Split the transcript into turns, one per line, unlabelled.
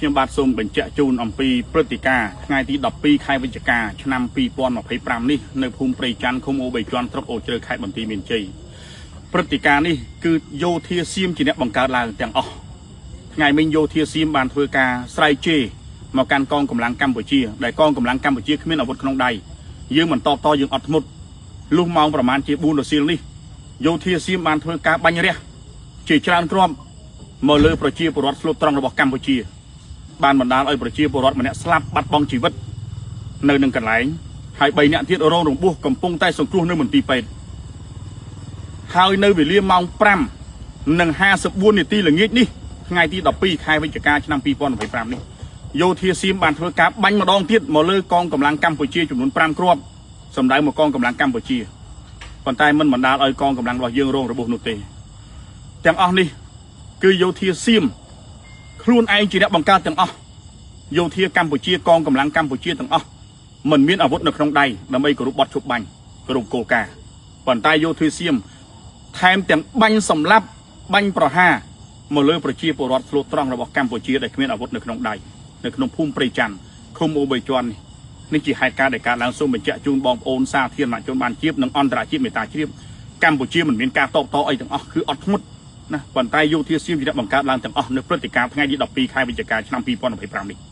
ខ្ញុំបាទសូមបញ្ជាក់ជូនអំពីព្រឹត្តិការណ៍ថ្ងៃទី12ខែវិច្ឆិកាឆ្នាំ2025នេះនៅភូមិព្រៃច័ន្ទឃុំអូបីជាន់ស្រុកអូជ្រៅខេត្តបន្ទាយមានជ័យព្រឹត្តិការណ៍នេះគឺយោធាសៀមជាអ្នកបង្កើតឡើងទាំងអស់ថ្ងៃមិញយោធាសៀមបានធ្វើការស្រែកជេរមកកាន់កងកម្លាំងកម្ពុជាដែលកងកម្លាំងកម្ពុជាគ្មានអាវុធក្នុងដៃយើងមិនតបតយើងអត់ធ្មត់លុះម៉ោងប្រមាណជា4រសៀលនេះយោធាសៀមបានធ្វើការបាញ់រះជាច្រើនគ្រាប់មកលើប្រជាពលរដ្ឋស្លូតត្រង់របស់កម្ពុជា បានបណ្ដាលឲ្យប្រជាពលរដ្ឋម្នាក់ស្លាប់បាត់បង់ជីវិតនៅនឹងកន្លែងហើយ3នាក់ទៀតរងរបួសកំពុងតែសង្គ្រោះនៅមន្ទីរពេទ្យហើយនៅវេលាម៉ោង5:54នាទីល្ងាចនេះថ្ងៃទី12ខែវិច្ឆិកាឆ្នាំ2025នេះយោធាសៀមបានធ្វើការបាញ់ម្ដងទៀតមកលើកងកម្លាំងកម្ពុជាចំនួន5គ្រាប់សម្ដៅមកកងកម្លាំងកម្ពុជាប៉ុន្តែមិនបណ្ដាលឲ្យកងកម្លាំងរបស់យើងរងរបួសនោះទេទាំងអស់នេះគឺយោធាសៀមខ្លួនឯងជាអ្នកបង្កើតទាំងអស់ យោធាកម្ពុជាកងកម្លាំងកម្ពុជាទាំងអស់មិនមានអាវុធនៅក្នុងដៃដើម្បីគោរពបទឈប់បាញ់គោរពគោលការណ៍ប៉ុន្តែយោធាសៀមថែមទាំងបាញ់សម្លាប់បាញ់ប្រហារមកលើប្រជាពលរដ្ឋស្លូតត្រង់របស់កម្ពុជាដែលគ្មានអាវុធនៅក្នុងដៃនៅក្នុងភូមិព្រៃច័ន្ទឃុំអូបីជាន់នេះនេះជាហេតុការណ៍ដែលកើតឡើងសូមបញ្ជាក់ជូនបងប្អូនសាធារណជនបានជ្រាបនិងអន្តរជាតិមេត្តាជ្រាបកម្ពុជាមិនមានការតបតអីទាំងអស់គឺអត់ធ្មត់ណាប៉ុន្តែយោធាសៀមជាអ្នកបង្កើតឡើងទាំងអស់នៅព្រឹត្តិការណ៍ថ្ងៃទី12ខែវិច្ឆិកាឆ្នាំ2025នេះ។